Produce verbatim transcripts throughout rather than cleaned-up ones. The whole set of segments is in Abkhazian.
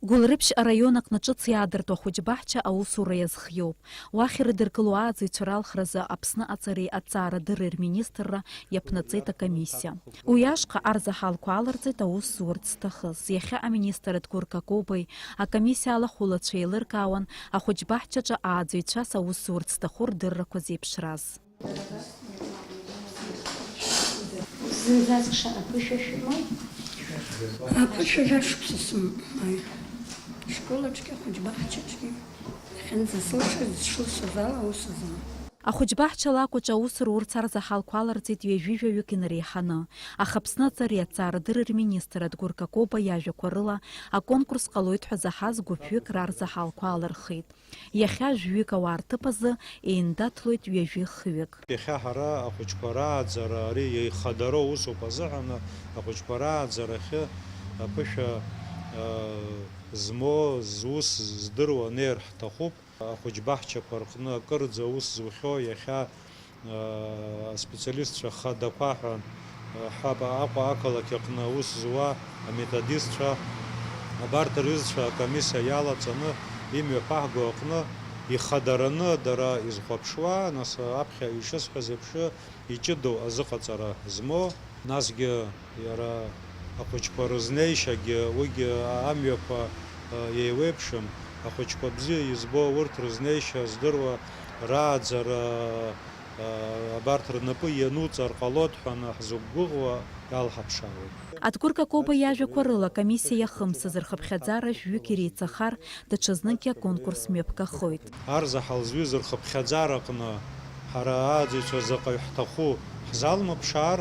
Гәылрыԥшь араион аҟны ҿыц иаадыртуа ахәыҷбаҳча аусура иазхиоуп. Уахь ирыдыркыло ааӡаҩцәа ралхразы Аԥсны аҵареи аҭҵаарадырреи рминистрра иаԥнаҵеит акомиссиа. Уи ашҟа арзаҳалқәа аларҵеит аус зурц зҭахыз. Иахьа аминистр Адгәыр Какобеи акомиссиа алахәылацәа еилыркаауан ахәыҷбаҳчаҿы ааӡаҩцәас аус зурц зҭаху рдыррақәа зеиԥшраз. Зынӡаск шаҟа ԥышәа шәымоу? Аԥышәа жәа шықәса сымоуп, аи. Школаҿгьы, ахәыҷбаҳчаҿгьы. Иахьынӡасылшаз, сшылшаз ала аус азын. Ахәыҷбаҳча алакәаҿы аус рурц арзаҳалқәа аларҵеит ҩажәи жәаҩык инареиҳаны, аха Аԥсны аҵареи аҭҵаарадырреи рминистр Адгәыр Какоба иажәақәа рыла, аконкурс ҟалоит ҳәа заҳаз гәыԥҩык рарзаҳалқәа алырхит. Иахьа жәҩык ауаа рҭыԥ азы еиндаҭлоит ҩажәи хҩык. Иахьа ҳара ахәыҷқәа рааӡара, ари еихадароу усуп азыҳәан, ахәыҷқәа рааӡарахьы аԥышәа, а, змоу, зус здыруа анеир ҳҭахуп. Ахәыҷбаҳчақәа рҟны акырӡа аус зухьоу иахьа, а, аспециалистцәа хадақәа ҳәа, а, ҳәа Аҟәа ақалақь аҟны аус зуа аметодистцәа, абарҭ рҩызцәа акомиссиа иалаҵаны имҩаԥаҳго аҟны ихадараны дара изхәаԥшуа, нас аԥхьа ишысҳәаз еиԥш, иҷыдоу азыҟаҵара змоу, насгьы иара ахәыҷқәа рызнеишьагьы, уигьы амҩақәа, а, еиуеиԥшым, ахәыҷқәа бзиа избо, урҭ рызнеишьа здыруа рааӡара, а, абарҭ рнапы иануҵар ҟалоит ҳәа ҳзықәгәыӷуа иалҳаԥшаауеит. Адгәыр Какоба иажәақәа рыла, акомиссиа иахымсыз рхыԥхьаӡара жәҩык иреицахар, даҽазныкгьы аконкурс мҩаԥгахоит. Арзаҳал зҩыз рхыԥхьаӡараҟны ҳара ааӡаҩцәа заҟаҩ ҳҭаху ҳзалмыԥшаар,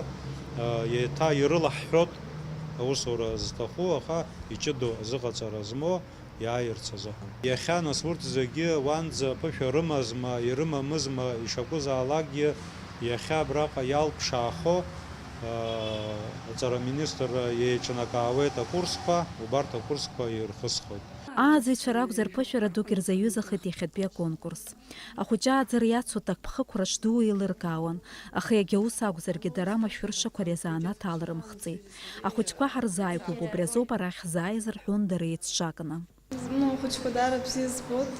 еиҭа ирылаҳҳәот аусура зҭаху, аха иҷыдоу азыҟаҵара змоу иааирц азыҳәан. Иахьа нас урҭ зегьы уанӡа аԥышәа рымазма, ирымамызма, ишакәызаалакгьы иахьа абраҟа иалԥшаахо, аҵара министрра еиҿнакаауеит акурсқәа, убарҭ акурсқәа ирхысхоит. Ааӡаҩцәа ракәзар, ԥышәара дук ирзаҩызахеит иахьатәи аконкурс. Ахәыҷы ааӡара иацу аҭакԥхықәра ҿду еилыркаауан, аха иагьа ус акәзаргьы, дара амашәыршақәа рзанааҭ аларымхӡеит. Ахәыҷқәа ҳарзааигәоуп, убри азоуп арахь ҳзааиз рҳәон дара еицҿакны. Ну, ахәыҷқәа даара бзиа збоит.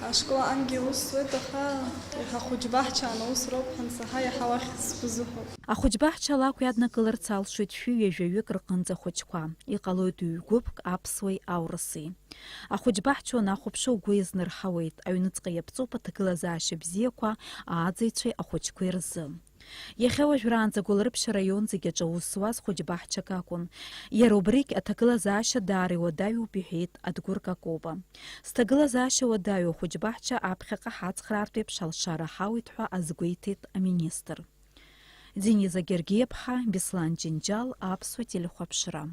Ашкол аҟынгьы аус зуеит, аха иаҳа ахәыҷбаҳчаан аус роуп ҳансаҳа, иаҳа уахь сгәы зыҳәоуп. Ахәыҷбаҳча алакә иаднакыларц алшоит шәи ҩажәаҩык рҟынӡа ахәыҷқәа. Иҟалоит ҩ-гәыԥк аԥсуеи аурыси. Ахәыҷбаҳча уанахәаԥшуа угәы иазнарҳауеит, аҩныҵҟа иаԥҵоуп аҭагылазаашьа бзиақәа ааӡаҩцәеи ахәыҷқәеи рзы. Иахьа уажәраанӡа Гәылрыԥшь араион зегь аҿы аус зуаз хәыҷбаҳчак акәын. Иара убригь аҭагылазаашьа даара иуадаҩуп, иҳәеит Адгәыр Какоба. Зҭагылазаашьа уадаҩу ахәыҷбаҳча аԥхьаҟа ҳацхраартә еиԥш алшара ҳауеит ҳәа азгәеиҭеит аминистр. Дениза Гергиаԥҳа, Беслан Џьынџьал, Аԥсуа телехәаԥшра.